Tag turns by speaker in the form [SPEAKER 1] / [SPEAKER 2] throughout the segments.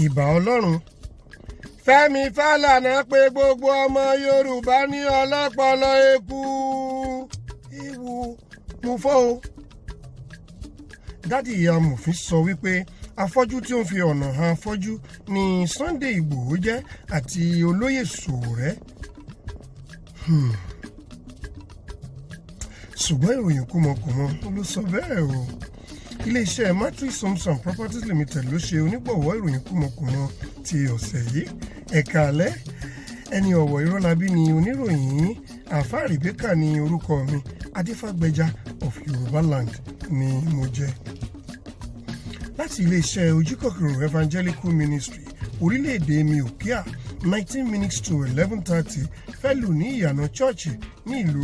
[SPEAKER 1] Ìbà Ọlọ́run. Fẹ́mi Fálànà pé gbogbo ọmọ Yorùbá ní ọlọ́pọlọ eku. Ewu mo fọ́ o. Daddy amòfin sọ wípé afọ́jú tí ó ń fi ọ̀nà hàn afọ́jú ní Sunday Ìgbòho jẹ́ àti olóyè Sowore. Ṣùgbọ́n ìròyìn kúmọkùmọ ló sọ bẹ́ẹ̀ o. Iléeṣẹ́ Matrix Homes and Properties Limited ló ṣe onígbọ̀wọ́ ìròyìn kúmọkùmọ ti ọ̀sẹ̀ yìí. Ẹ̀ka alẹ́, ẹni ọ̀wọ̀ Ìrọ́lábí ni oníròyìn, Àáfàá Rebecca ní orúkọ mi, Adífágbẹja of Yorùbá land ni mo jẹ́. Láti iléeṣẹ́ Ojúkòkòrò Evangelical Ministry, orílẹ̀-èdè mi òkèà, 11:19 fẹ́ lù ní ìyànà chọ́ọ̀chì ní ìlú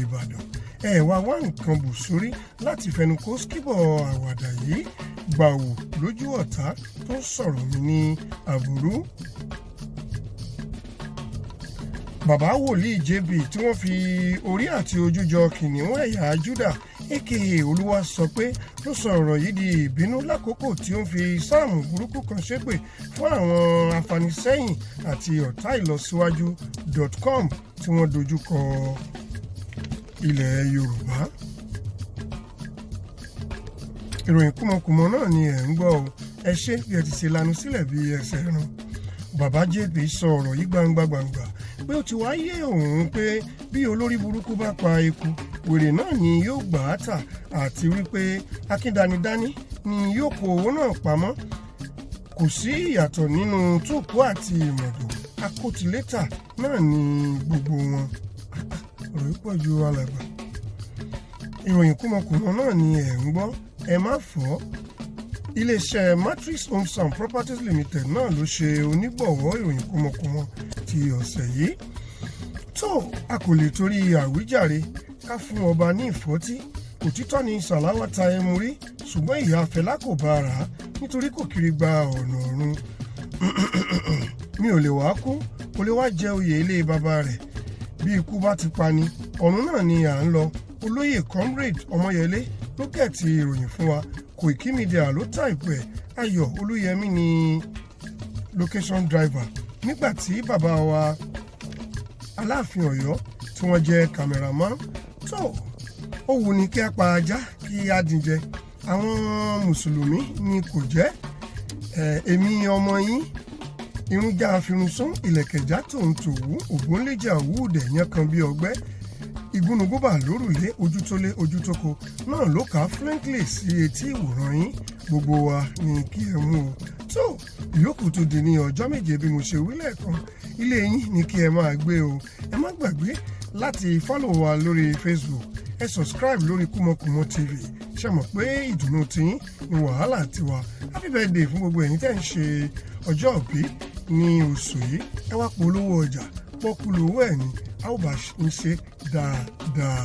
[SPEAKER 1] Ìbàdàn. Ẹ wá wá nǹkan bù sórí láti fẹnukò skíbọ̀ àwàdà yìí gbàwò lójú ọ̀tá tó ń sọ̀rọ̀ mi ní àbúrú. Bàbá wòlíì JB tí wọ́n fi orí àti ojú jọ kìnìún ẹ̀yà Júdà, aka Olúwa sọ pé, ló sọ ọ̀rọ̀ yìí di ìbínú lákòókò tí ó ń fi sáàmù burúkú kan ṣépè fún àwọn afanisẹ́yìn àti ọ̀tá ìlọsíwájú .com tí wọ́n dojú kọ ilẹ̀ Yorùbá. Ìròyìn kúmọkùmọ náà ni ẹ̀ ń gbọ́ o. Ẹ ṣé bí ẹ ti ṣe lanu sílẹ̀ bí ẹsẹ̀ rán. Bàbá JB sọ ọ̀rọ̀ yìí gbangba gbangba pé ó ti wá yé òun pé bí olórí burúkú bá pa eku, wèrè náà ni yóò gbà á tà, àti wípé akíndanidání ni yóò kó owó náà pamọ́. Kò sí ìyàtọ̀ nínú túùkù àti ìmọ̀dò, akótilétà náà ni gbogbo wọn. Ọ̀rọ̀ yìí pọ̀ ju alàgbà. Ìròyìn kúmọkùmọ náà ni ẹ̀ ń gbọ́, ẹ má fọ́. Iléeṣẹ́ Matrix Homes and Properties Limited náà ló ṣe onígbọ̀wọ́ ìròyìn kúmọkùmọ ti ọ̀sẹ̀ yìí. Tó a kò lè torí àwíjàre ká fún ọba ní ìfọ́tí. Òtítọ́ ni Sàláwà ta ẹmu rí, ṣùgbọ́n ìyá Fẹlá kò bá rà á nítorí kò kiri gba ọ̀nà ọ̀run. Mi ò lè wá kú, kò lè wá jẹ oyè ilé bàbá rẹ̀. Bí ikú bá ti pa ni, ọ̀run náà ni à ń lọ. Olóyè Comrade Ọmọyẹlé ló gẹ̀ẹ́tì ìròyìn fún wa. Koiki Media ló táìpù ẹ̀. Ayọ̀ Olúyẹmí ni location driver, nígbà tí bàbá wa Aláàfin Ọ̀yọ́ tí wọ́n jẹ́ cameraman. Tó ó wù ní kí a pa ajá kí á dín jẹ, àwọn mùsùlùmí ni kò jẹ́. Èmi ọmọ yín, irúnjà àfirùnsún, ìlẹ̀kẹ̀já tòun tòwú, ògbónléjà òwúùdẹ̀ yẹn kan bí ọgbẹ́ ìgúnnugúbà lórùlé, ojú tó lé ojú tó ko náà ló kà á fluently sí etí ìwòran yín. Gbogbo wa ni kí ẹ mú o. Tó ìyókù tó di ní ọjọ́ 7, bí mo ṣe wí lẹ́ẹ̀kan, ilé yín ni kí ẹ máa gbé o. Ẹ má gbàgbé láti follow wa lórí Facebook, ẹ subscribe lórí Kúmọkùmọ TV. Ṣe mọ̀ pé ìdùnnú tiyín ni wàhálà tiwa. Happy birthday fún gbogbo ẹ̀yin tẹ́ ń ṣe ọjọ́ òbí ní oṣù yìí. Ẹ wá polówó ọjà, pọ́kú lówó ẹ̀ ní a ó bá ń ṣe dáadáa.